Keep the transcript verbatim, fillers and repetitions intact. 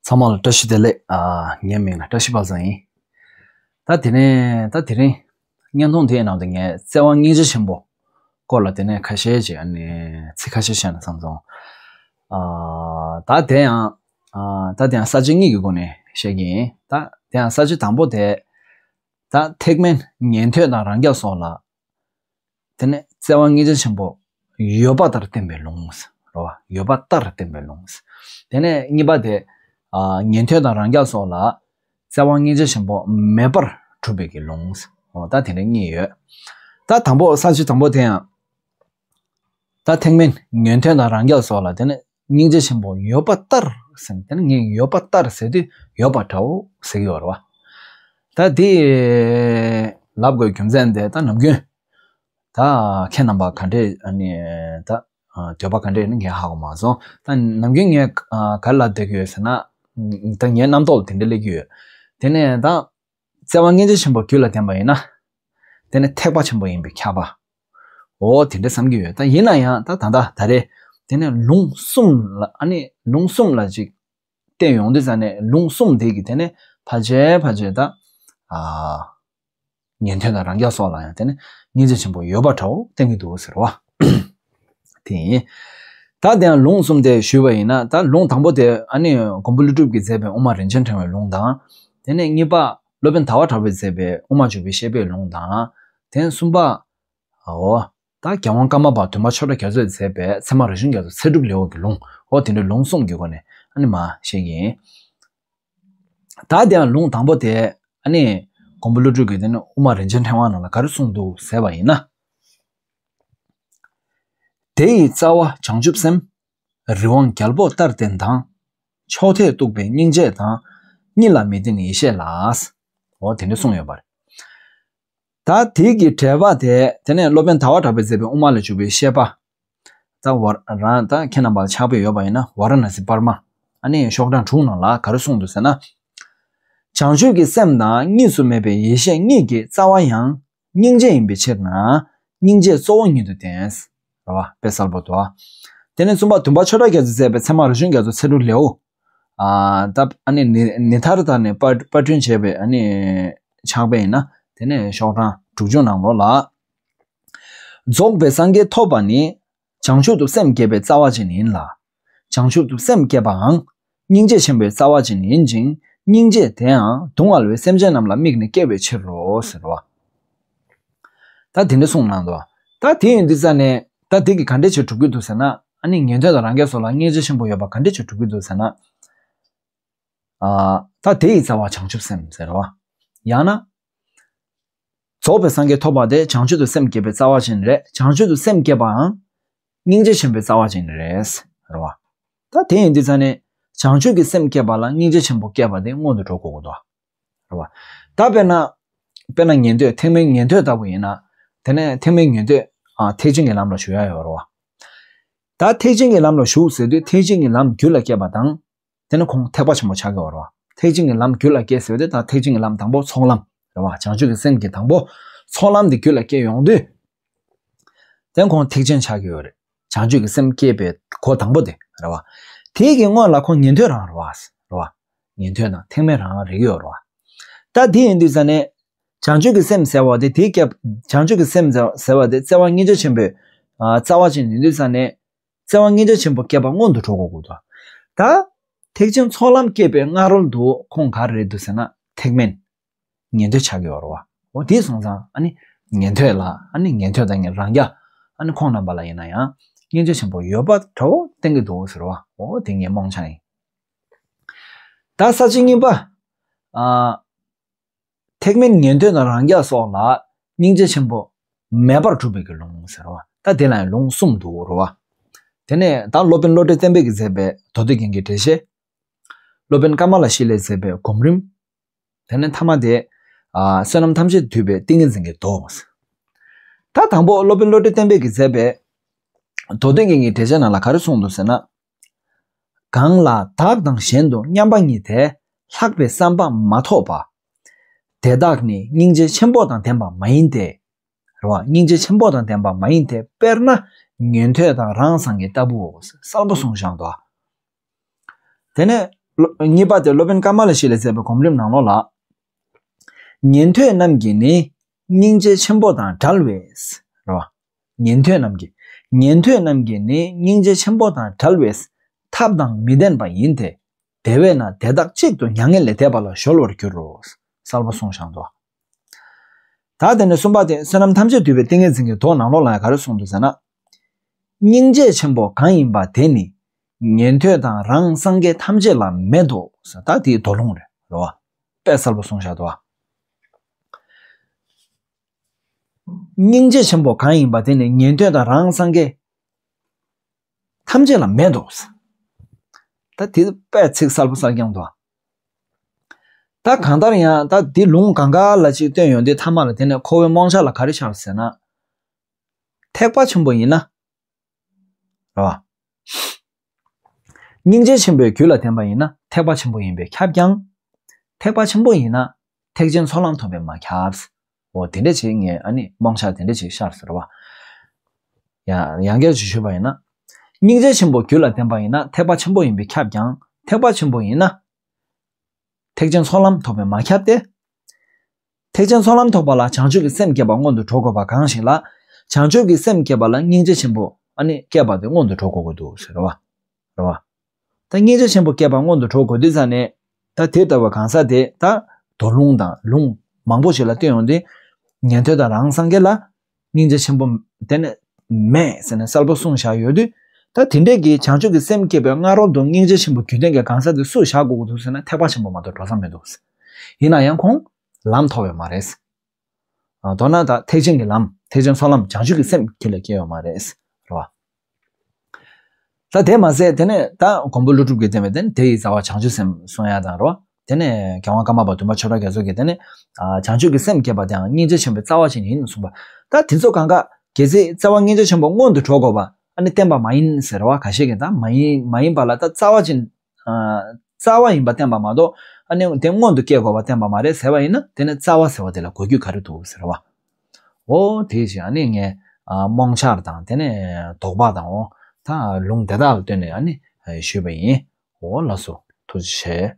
ཚང་མ་ལ་བཀྲ་ཤིས་བདེ་ལེགས། ཨ། ངའི་མིང་ལ་བཀྲ་ཤིས་དཔལ་བཟང་ཡིན། ད་དེ་ནས་ད་དེ་རིང་བརྙན་ཐུང་དེའི་ནང་དུ་ངས་བརྩེ་བ་སྙིང་རྗེ་ཆེན་པོ་སྐོར་ལ་དེ་ནས་ཁ་ཤས་ཅིག་ཨ་ནི་ཚིག་ཁ་ཤས་བཤད་ན་བསམ་སོང་། ཨ། ད་དེ་ཡང་ཨ། ད་དེ་ཡང་ས་བཅད་གཉིས་ཀྱི་སྒོ་ནས་བཤད་ཀྱི་ཡིན། ད་དེ་ཡང་ས་བཅད་དང་པོ་དེ། ད་ཐེག་དམན་ཉན་ཐོས་དང་རང་རྒྱལ་སོགས་ལ། དེ་ནས་བརྩེ་བ་སྙིང་རྗེ་ཆེན་པོ་ཡོད་པ་ལྟར་བསྟན་པའི་ལུང་། རེད་བ། ཡོད་པ་ལྟར་བསྟན་པའི་ལུང་། དེ་ནས་གཉིས་པ་དེ། ཨ། ཉན་ཐོས་དང་རང་རྒྱལ་སོགས་ལ་བརྩེ་བ་སྙིང་རྗེ་ཆེན་པོ་མེད་པར་གྲུབ་པའི་གི་ལུང་། འོ། ད་དེ་འདྲ་གཉིས་ཡོད། ད་དང་པོ་ས་བཅད་དང་པོ་དེ་ཡང་། ད་ཐེག་དམན་ཉན་ཐོས་དང་རང་རྒྱལ་སོགས་ལ་དེ་ནི་སྙིང་རྗེ་ཆེན་པོ་ཡོད་པ་ལྟར་ཟེར། དེ་ནི་ངས་ཡོད་པ་ལྟར་ཟེར་དུས་ཡོད་པ་འདྲ་བོ་ཟེར་གྱི་ཡོད་རེད་བ། ད་དེ་ལབ་དགོས་རྒྱུ་མཚན་དེ། ད་ནམ་རྒྱུན་ད་ཁྱེད་རྣམ་པ་ག་འདྲས་ཨ་ནི་ད་འདོད་པ་ག་འདྲས་ནི་ངས་ཧ་གོ་མ་སོང་། ད་ནམ་རྒྱུན་ངས་ག་རེ་ལབ་བསྡད་ཀྱི་ཡོད་ཟེར་ན། ད་ངའི་རྣམ་རྟོག་དེ་འདྲ་སླེབས་ཀྱི་ཡོད། དེ་ནས་ད། བརྩེ་བ་སྙིང་རྗེ་ཆེན་པོ་རྒྱུད་ལ་ལྡན་པ་ཡིན་ན། དེ་ནི་ཐེག་པ་ཆེན་པོ་ཡིན་པས་ཁྱབ་པ། འོ། དེ་འདྲ་བསམ་གྱི་ཡོད། ད་ཡིན་ན་ཡང་ད་ད་ལྟ་ད་རེས་དེ་ནི་ལུང་གསུམ་ལ། ཨ་ནི་ལུང་གསུམ་ལ་ཅིག་བསྟན་ཡོང་དུས་ཙ་ནས། ལུང་གསུམ་དེ་གི་དེ་ནི་ཕལ་ཆེར་ཕལ་ཆེར་ད། ཨ། ཉན་ཐོས་དང་རང་རྒྱལ་སོགས་ལ་ཡང་དེ་ནི་སྙིང་རྗེ་ཆེན་པོ་ཡོད་པ་འདྲ་བོ་བསྟན་གྱི་འདུག་ཟེར་བ། དེ་ཡིན། ད་དེ་ཡང་ལུང་གསུམ་དེ་ཞུས་པ་ཡིན་ན། ད་ལུང་དང་པོ་དེ་ཨ་ནི་མགོན་པོ་ཀླུ་སྒྲུབ་ཀྱིས་མཛད་པའི་དབུ་མ་རིན་ཆེན་ཕྲེང་བའི་ལུང་དང་། དེ་ནས་གཉིས་པ་སློབ་དཔོན་ཟླ་བ་གྲགས་པས་མཛད་པའི་དབུ་མ་འཇུག་པའི་བཤེས་པའི་ལུང་དང་། དེ་ནས་གསུམ་པ། འོ། ད་རྒྱལ་དབང་ཀརྨ་པ་བདུན་པ་ཆོས་གྲགས་རྒྱ་མཚོས་མཛད་པའི་ཚད་མ་རིག་གཞུང་རྒྱ་མཚོའི་ཚད་གྲུབ་ལེའུ་གི་ལུང་། འོ། དེ་འདྲའི་ལུང་གསུམ་གྱི་སྒོ་ནས་ཨ་ནི་མར་བཤད་ཀྱི་ཡིན། ད་དེ་ཡང་ལུང་དང་པོ་དེ་ཨ་ནི་མགོན་པོ་ཀླུ་སྒྲུབ་ཀྱིས་དེ་ནི་དབུ་མ་རིན་ཆེན་ཕྲེང་བ་ནང་ལ་ག་རེ་གསུངས་འདུག་ཟེར་བ་ཡིན་ན། དེ་ཡི་རྩ་བ་བྱང་ཆུབ་སེམས། རི་དབང་རྒྱལ་པོ་ལྟར་བརྟན་དང་། ཕྱོགས་མཐས་གཏུགས་པའི་སྙིང་རྗེ་དང་། གཉིས་ལ་མི་ལྡན་ཡེ་ཤེས་ལ། འོ། དེ་འདྲ་གསུངས་ཡོད་པ་རེད། ད་དེ་གི་འགྲེལ་པ་དེ། དེ་ནས་སློབ་དཔོན་ཟླ་བ་གྲགས་པས་མཛད་པའི་དབུ་མ་ལས་འཇུག་པའི་བཤེས་པ། ད་ཝ་ར། ད་ཁྱེད་རྣམ་པ་ལ་ཆགས་པ་ཡོད་པ་ཡིན་ན། ཝཱ་ར་ཎཱ་སི་པར་མ། ཨ་ནི་ཤོག་གྲངས་དྲུག་ནང་ལ་ག་རེ་གསུངས་འདུག་ཟེར་ན། བྱང་ཆུབ་ཀྱི་སེམས་དང་གཉིས་སུ་མེད་པའི་ཡེ་ཤེས་གཉིས་ཀྱི་རྩ་བ་ཡང་སྙིང་རྗེ་ཡིན་པའི་ཕྱིར་ན། སྙིང་རྗེ་གཙོ་བོ་ཉིད་དུ་བསྟན། རེད་བ། དཔེ་གསལ་པོ་འདུག། དེ་ནས་གསུམ་པ་བདུན་པ་ཆོས་གྲགས་རྒྱ་མཚོས་མཛད་པའི་ཚད་མ་རིག་གཞུང་རྒྱ་མཚོའི་ཚད་གྲུབ་ལེའུ། ཨ། ད་ཨ་ནི་ནི་ནི་ཐར་ཏ་ནས་པར་པར་སྐྲུན་བྱས་པའི་ཨ་ནི་ཕྱག་དཔེ་ཡིན་ན། དེ་ནས་ཤོག་གྲངས་དྲུག་ཅུ་ནང་ལོགས་ལ། རྫོགས་པའི་སངས་རྒྱས་ཐོབ་པ་ནི། བྱང་ཆུབ་ཏུ་སེམས་བསྐྱེད་པའི་རྩ་བ་ཅན་ཡིན་ལ། བྱང་ཆུབ་ཏུ་སེམས་བསྐྱེད་པའང་སྙིང་རྗེ་ཆེན་པོའི་རྩ་བ་ཅན་ཡིན་ཅིང་། སྙིང་རྗེ་དེའང་སྡུག་བསྔལ་བའི་སེམས་ཅན་རྣམས་ལ་དམིགས་ནས་སྐྱེ་བའི་ཕྱིར་རོ་ཟེར་བ། ད་དེ་འདྲ་གསུངས་གནང་འདུག། ད་དེ་ཡིན་དུས་ཙ་ནས་ད་དེ་གིས་ག་འདྲས་བྱས་གྲུབ་ཀྱི་འདུག་ཟེར་ན། ཨ་ནི་ཉན་ཐོས་དང་རང་རྒྱལ་སོགས་ལ་སྙིང་རྗེ་ཆེན་པོ་ཡོད་པ་ག་འདྲས་བྱས་གྲུབ་ཀྱི་འདུག་ཟེར་ན། ཨ། ད་དེ་ཡི་རྩ་བ་བྱང་ཆུབ་སེམས་ཟེར་བ། ཡང་ན། རྫོགས་པའི་སངས་རྒྱས་ཐོབ་པ་དེ་བྱང་ཆུབ་ཏུ་སེམས་བསྐྱེད་པའི་རྩ་བ་ཅན་རེད། བྱང་ཆུབ་ཏུ་སེམས་བསྐྱེད་པའང་སྙིང་རྗེ་ཆེན་པོའི་རྩ་བ་ཅན་རེད། རེད་བ། ད་དེ་ཡིན་དུས་ཙ་ནས་བྱང་ཆུབ་ཀྱི་སེམས་བསྐྱེད་པ་ལ་སྙིང་རྗེ་ཆེན་པོ་བསྐྱེད་པ་དེ་སྔོན་དུ་འགྲོ་དགོས་ཀྱི་འདུག། རེད་བ། ད་དཔེར་ན། དཔེར་ན་ཉན་ཐོས། ཐེག་དམན་ཉན་ཐོས་ལྟ་བུ་ཡིན་ན། དེ་ནས་ཐེག་དམན་ཉན་ཐོས། ཨ། ཐེག་ཆེན་གྱི་ལམ་ལ་ཞུགས་ཡ་ཡོད་རེད་བ། ད་ཐེག་ཆེན་གྱི་ལམ་ལ་ཞུགས་ཟེར་དུས་ཐེག་ཆེན་གྱི་ལམ་རྒྱུད་ལ་སྐྱེས་པ་དང་། དེ་ནི་ཁོང་ཐེག་པ་ཆེན་པོ་ཆགས་ཀྱི་ཡོད་རེད་བ། ཐེག་ཆེན་གྱི་ལམ་རྒྱུད་ལ་སྐྱེས་ཟེར་དུས། ད་ཐེག་ཆེན་གྱི་ལམ་དང་པོ་ཚོགས་ལམ་རེད་བ། བྱང་ཆུབ་ཀྱི་སེམས་ཀྱི་དང་པོ་ཚོགས་ལམ་དེ་རྒྱུད་ལ་སྐྱེས་ཡོང་དུས། དེ་ཁོང་ཐེག་ཆེན་ཆགས་ཀྱི་ཡོད་རེད། བྱང་ཆུབ་ཀྱི་སེམས་བསྐྱེད་པའི་སྒོ་དང་པོ་དེ་རེད་བ། དེ་གི་སྔོན་ལ་ཁོང་ཉན་ཐོས་རང་རེད་བ། རེད་བ། ཉན་ཐོས་དང་ཐེག་དམན་རང་རེད་ཀྱི་ཡོད་རེད་བ། ད་དེ་ཡིན་དུས་ཙ་ནས། བྱང་ཆུབ་ཀྱི་སེམས་ཟེར་བ་དེ། དེ་སྐྱེ། བྱང་ཆུབ་ཀྱི་སེམས་ཟེར་བ་དེ་བརྩེ་བ་སྙིང་རྗེ་ཆེན་པོའི། ཨ། རྩ་བ་ཅན་ཡིན་དུས་ཙ་ནས། བརྩེ་བ་སྙིང་རྗེ་ཆེན་པོ་བསྐྱེད་པ་སྔོན་དུ་འགྲོ་དགོས་ཀྱི་འདུག། ད་ཐེག་ཆེན་ཚོགས་ལམ་བསྐྱེད་པའི་སྔ་རོལ་དུ་ཁོང་ག་རེ་རེད་འདུག་ཟེར་ན། ཐེག་དམན་ཉན་ཐོས་ཆགས་ཀྱི་ཡོད་རེད་བ། འོ། དེ་སོང་ཙང་ཨ་ནི་ཉན་ཐོས་ལ། ཨ་ནི་ཉན་ཐོས་དང་ཉན། རང་རྒྱལ། ཨ་ནི་ཁོང་རྣམ་པ་ལ་ཡིན་ན་ཡང་སྙིང་རྗེ་ཆེན་པོ་ཡོད་པ་འདྲ་བོ་བསྟན་གྱི་འདུག་ཟེར་བ། འོ། དེ་ངའི་རྨོངས་ཆ་ཡིན། ད་ས་བཅད་གཉིས་པ། ཨ། ཐེག་དམན་ཉན་ཐོས་དང་རང་རྒྱལ་སོགས་ལ་སྙིང་རྗེ་ཆེན་པོ་མེད་པར་གྲུབ་པའི་གི་ལུང་ཟེར་བ། ད་དེ་ལ་ཡང་ལུང་གསུམ་འདུག་རེད་བ། དེ་ནས་ད་སློབ་དཔོན་བློ་གྲོས་བརྟན་པས་ཀྱིས་མཛད་པའི་མདོ་སྡེ་རྒྱན་གྱི་འགྲེལ་བཤད། སློབ་དཔོན་ཀ་མ་ལ་ཤཱི་ལས་མཛད་པའི་སྒོམ་རིམ། དེ་ནས་མཐའ་མ་དེ། ཨ། བསོད་ནམས་ཐམས་ཅད་འདུས་པའི་ཏིང་ངེ་འཛིན་གྱི་མདོ། ད་དང་པོ་སློབ་དཔོན་བློ་གྲོས་བརྟན་པས་ཀྱིས་མཛད་པའི་མདོ་སྡེ་རྒྱན་གྱི་འགྲེལ་བཤད་ནང་ལ་ག་རེ་གསུངས་འདུག་ཟེར་ན། གང་ལ་བདག་དང་གཞན་དུ་མཉམ་པ་ཉིད་དེ། ལྷག་པའི་བསམ་པ་མ་ཐོབ་པ། དེ་དག་ནི་སྙིང་རྗེ་ཆེན་པོ་དང་ལྡན་པ་མ་ཡིན་ཏེ། རེད་བ། སྙིང་རྗེ་ཆེན་པོ་དང་ལྡན་པ་མ་ཡིན་ཏེ། དཔེར་ན་ཉན་ཐོས་དང་རང་སངས་རྒྱས་ལྟ་བུའོ། གསལ་པོ་གསུངས་བཞག་འདུག། དེ་ནས་ གཉིས་པ་དེ་སློབ་དཔོན་ཀ་མ་ལ་ཤཱི་ལས་མཛད་པའི་སྒོམ་རིམ་ནང་ལོགས་ལ། ཉན་ཐོས་རྣམས་ཀྱིས་ནི་སྙིང་རྗེ་ཆེན་པོ་དང་བྲལ་བས། རེད་བ། ཉན་ཐོས་རྣམས་ཀྱིས། ཉན་ཐོས་རྣམས་ཀྱིས་ནི་སྙིང་རྗེ་ཆེན་པོ་དང་བྲལ་བས་ཐབས་དང་མི་ལྡན་པ་ཡིན་ཏེ། དེ་བས་ན་དེ་དག་གཅིག་ཏུ་མྱ་ངན་ལས་འདས་པ་ལ་གཞོལ་བར་འགྱུར་རོ། གསལ་པོ་གསུངས་བཞག་འདུག། ད་དེ་ནས་གསུམ་པ་དེ་བསོད་ནམས་ཐམས་ཅད་བསྡུས་པའི་ཏིང་ངེ་འཛིན་གྱི་མདོ་ནང་ལོགས་ལ་ཡང་ག་རེ་གསུངས་འདུག་ཟེར་ན། སྙིང་རྗེ་ཆེན་པོ་གང་ཡིན་པ་དེ་ནི་ཉན་ཐོས་དང་རང་སངས་རྒྱས་ཐམས་ཅད་ལ་མེད་དོ། ད་དེའི་མདོ་ལུང་རེད། རེད་བ། དཔེ་གསལ་པོ་གསུངས་བཞག་འདུག་བ། སྙིང་རྗེ་ཆེན་པོ་གང་ཡིན་པ་དེ་ནི་ཉན་ཐོས་དང་རང་སངས་རྒྱས་ཐམས་ཅད་ལ་མེད་དོ། ད་དེ་དཔེ་ཚིག་གསལ་པོ་གསལ་རྐྱང་འདུག། ད་གང་ལྟར་ཡང་ད་འདི་ལུང་གང་ག་ལ་ཅིག་བསྟན་ཡོང་དུས་ཐ་མ་ལ་དེ་ནས་ཁོ་བོའི་རྨོངས་འཆར་ལ་ག་རེ་ཤར་ཟེར་ན། ཐེག་པ་ཆེན་པོ་ཡིན་ན། རེད་བ། སྙིང་རྗེ་ཆེན་པོའི་རྒྱུད་ལ་ལྡན་པ་ཡིན་ན་ཐེག་པ་ཆེན་པོ་ཡིན་པས་ཁྱབ་ཀྱང་། ཐེག་པ་ཆེན་པོ་ཡིན་ན་ཐེག་ཆེན་ཚོགས་ལམ་ཐོབ་པས་མ་ཁྱབ། འོ་དེ་འདྲ་ཅིག་ངས་ཨ་ནི་རྨོངས་འཆར་དེ་འདྲ་ཅིག་ཤར་ཟེར་བ། ཡང་ཡང་བསྐྱར་ཅིག་ཞུས་པ་ཡིན་ན། སྙིང་རྗེ་ཆེན་པོ་རྒྱུད་ལ་ལྡན་པ་ཡིན་ན་ཐེག་པ་ཆེན་པོ་ཡིན་པས་ཁྱབ་ཀྱང་ཐེག་པ་ཆེན་པོ་ཡིན་ན། ཐེག་ཆེན་ཚོགས་ལམ་ཐོབ་པས་མ་ཁྱབ་སྟེ། ཐེག་ཆེན་ཚོགས་ལམ་ཐོབ་པ་ལ་བྱང་ཆུབ་ཀྱི་སེམས་བསྐྱེད་པ་སྔོན་དུ་འགྲོ་དགོས་པ་གང་ཞིག་ལ། བྱང་ཆུབ་ཀྱི་སེམས་བསྐྱེད་པ་ལ་སྙིང་རྗེ་ཆེན་པོ་ཨ་ནི་བསྐྱེད་པ་དེ་སྔོན་དུ་འགྲོ་དགོས་ཀྱི་འདུག་ཟེར་བ། རེད་བ། ད་སྙིང་རྗེ་ཆེན་པོ་བསྐྱེད་པ་སྔོན་དུ་འགྲོ་དགོས་དུས་ཙ་ནས། ད་དེ་ལྟ་བུ་གང་ཟག་དེ་ད་མདོ་ལུང་དང་ལུང་མང་པོ་ཞིག་ལ་བསྟན་ཡོང་དུས། ཉན་ཐོས་དང་རང་སངས་རྒྱས་ལ་སྙིང་རྗེ་ཆེན་པོ་དེ་ནི་མེད་ཟེར་ནས་གསལ་པོ་གསུངས་བཞག་ཡོད་དུས། ད་དེ་འདྲས་ཀྱི་བྱང་ཆུབ་ཀྱི་སེམས་བསྐྱེད་པའི་སྔ་རོལ་དུ་སྙིང་རྗེ་ཆེན་པོ་རྒྱུད་ལྡན་གྱི་གང་ཟག་དེ་སུ་བཞག་དགོས་ཀྱི་འདུག་ཟེར་ན་ཐེག་པ་ཆེན་པོ་མ་གཏོགས་འགྲོ་ས་མི་འདུག། ཡིན་ན་ཡང་ཁོང་ལམ་ཐོབ་པའི་མ་རེད། མདོར་ན་ད་ཐེག་ཆེན་གྱི་ལམ་ཐེག་ཆེན་ཚོགས་ལམ་བྱང་ཆུབ་ཀྱི་སེམས་རྒྱུད་ལ་སྐྱེ་ཡོད་མ་རེད། རེད་བ། ད་དེ་མ་ཟད་དེ་ནས་ད་མགོན་པོ་ཀླུ་སྒྲུབ་ཀྱིས་བསྟན་པའི་དེ་ནི་དེ་ཡི་རྩ་བ་བྱང་ཆུབ་སེམས་གསུང་ཡ་དང་རོ། དེ་ནས་རྒྱལ་དབང་ཀརྨ་པ་བདུན་པ་ཆོས་གྲགས་རྒྱ་མཚོ་གིས་དེ་ནི་བྱང་ཆུབ་ཀྱི་སེམས་བསྐྱེད་པ་དེའང་སྙིང་རྗེ་ཆེན་པོའི་རྩ་བ་ཅན་ཡིན་གསུངས་པ། ད་དེ་ཚོ་གང་ག་གལ་སྲིད་རྩ་བ་སྙིང་རྗེ་ཆེན་པོ་སྔོན་དུ་འགྲོ་དགོས་པ་ཨ་ནི་བསྟན་པ་མ་ཡིན་ཟེར་བ་ཁ་ཤས་ཀྱིས་ད་མ་ཡིན་མ་ཡིན་པ་ལ་ད་རྩ་བ་ཅན། རྩ་བ་ཡིན་པ་བསྟན་པ་མ་གཏོགས་ཨ་ནི་དེ་སྔོན་དུ་སྐྱེ་དགོས་པ་བསྟན་པ་མ་རེད་ཟེར་བ་ཡིན་ན་དེ་ནི་རྩ་བ་ཟེར་བ་དེ་ལ་གོ་རྒྱུ་ག་རེ་འདུག་ཟེར་བ། འོ་དེ་བཞིན་ཨ་ནི་ངས་རྨོངས་འཆར་དང་དེ་ནས་དོགས་པ་དང་འོ་ད་ལུང་དེ་དག་ལ་བསྟུན་ནས་ཨ་ནི་ཞུས་པ་ཡིན། འོ་ལགས་སོ། ཐུགས་རྗེ་ཆེ།